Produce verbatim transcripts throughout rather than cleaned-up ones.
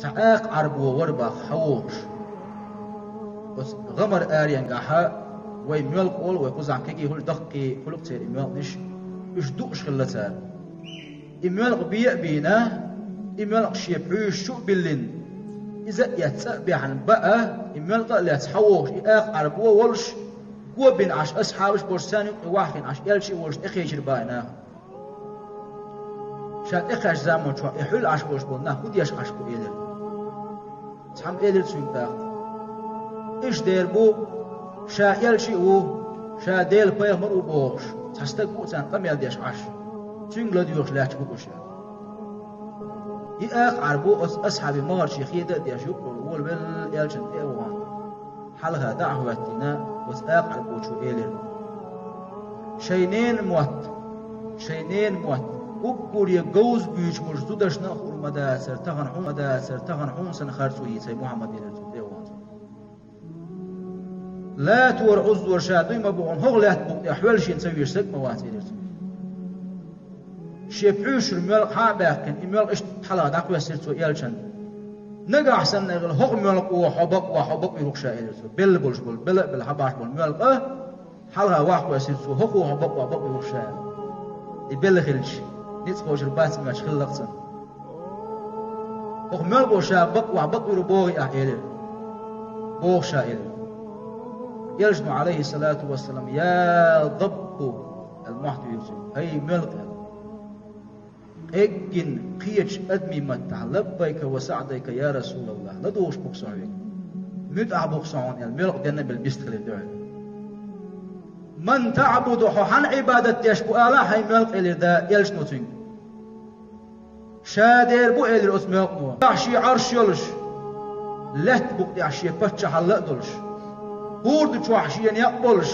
Цхьа акха Ӏарбо вара бах хьавогӀуш. Оцу гӀамар аренгахьа вай моьлкъа олу, вай кхузахь кегий хуьлу, даккхий хуьлу-кх церан и моьлкъанаш, уьш дууш хилла цара. И моьлкъа бен а бийна, и моьлкъа шен пхьуьйшаш чу а биллина, иза а эцна цӀа а баьхьна баа, и моьлкъа а лаьцна хьавогӀуш и акха Ӏарбо а волуш, го бина Ӏаш асхьабаш а болуш, царна юккъе ваьхкина Ӏаш элча а волуш тӀекхечира бах и нах. Ша тӀекхаьчча заманчохь и хьуьлла Ӏаш болуш болу нах хӀун деш Ӏаш бу, элира. Цхьамма элира цуьнга тӀаккха: «Иштта дер бу, ша элча а ву, ша Делан пайхамар а ву бохуш, цхьа стаг ву царна къамел деш Ӏаш. Цуьнга ладоьгӀуш лаьтташ бу уьш», — аьлла. И акха Ӏарбо оцу асхьабийн могӀаршна хеда а деш, юккъера волавелла элчанна тӀе а вахана, хьалха дӀа а хӀоьттина, оцу акха Ӏарбочо элира: «Шайн ненан мотт, шайн ненан мотт уггаре говза буьйцуш болчу зудашна а хуур ма дацара тахана хьуна, ма дацара тахана хьуна санна харцо йийца, хӀай Мухьаммад», — элира цо тӀе а вахана. «Латора Ӏуззора ша дуй ма бу хьуна, хӀокху лаьттан букъа тӀехь хьоьллашна ца везаш стаг а ма вац», — элира цо. Шен пхьуьйшара моьлкъа схьа а баьккхина, и моьлкъа иштта хьалха дӀакхоьссира цо элчанна. «Нагахь санна хӀокху моьлкъа хьо бакъвахь, хьо бакъвийр ву-кх ша», — элира цо. Белла болуш болу, белла а белла схьабахьаш болу моьлкъа хьалха вахкхоьссира цо, хӀокхо хьо бакъвахь, бакъвийр ву-кх ша аьлла. И белла хилча, ницкъ кхочур бац моьттуш хиллакх цунна. «ХӀокху моьлкъа ша бакъвахь, бакъвийр ву бохий ахь?» — элира. «Боху ша», — элира. Элчано, Ӏалайхиссалату вассалам: «Я даббу», — аьлла, мохь туьйхира цуьнга. «ХӀай моьлкъа», — аьлла. Къеггина кхечу адамийн маттахь: «Лаббайка ва саӀдайка, я РасулаллахӀ, ладугӀуш бу-кх со хьоьга, муьтӀахь бу-кх со хьуна», — аьлла, моьлкъа денна а белла бистхилира дуьхьал. «Ман таъбуду, хьо хьанна Ӏибадат деш бу алахь, хӀай моьлкъа?» — элира да элчано цуьнга. «Ша дер бу», — элира оцу моьлкъано, — «тӀехь шен Ӏарш йолуш, лаьттан букъа тӀехь шен паччахьалла а долуш, хӀорда чохь шен некъ болуш,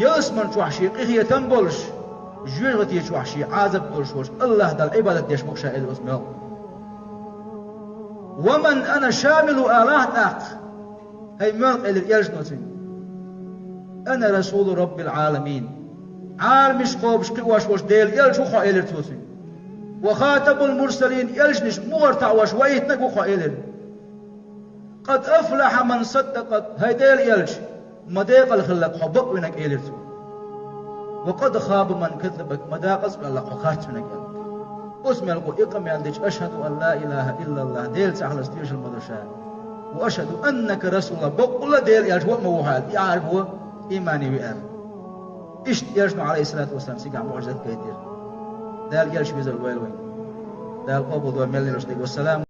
ялсаман чохь шен къинхетам болуш, жоьжахати чохь шен Ӏазап долуш волчу АллахӀ Далла Ӏибадат деш бу-кх ша», — элира оцу моьлкъано. «Ва ман ана шамилухӀу», — алахь тӀаккха, хӀай моьлкъа, элира элчано цуьнга. «Ана расулу Раббил Ӏаламин». Ӏаламаш кхобуш кхиош волчу Делан элча ву хьо, элира цо цуьнга. «Ва хатамул мурсалин», элчанаш мухӀар таӀош ваийтинарг ву хьо, элира. «Къад афлахьа ман саддакъак», хӀай Делан элча, ма декъала хилла-кх хьо бакъвинарг, элира цо. «Ва къад хаба ман каззабак», ма декъаза а ваьлла-кх хьо харцвинарг, аьлла. Оцу мел гӀо и къамел дича: «Ашхаду ан ла илахӀа иллаллахӀ», Делан цӀе хьалха тешалла ма ду ша. «Ва ашхаду аннака расулуллахӀ», боккъалла а Делан элча ву а ма ву хьо, аьлла, и Ӏарбо имане веара. Иштта элчано, Ӏалайхиссалату вассалам, цигахь муӀжизат гайтира. Дала элча везар войла вайна. Дала къобалдойла мел лелош дерг. Вассалам.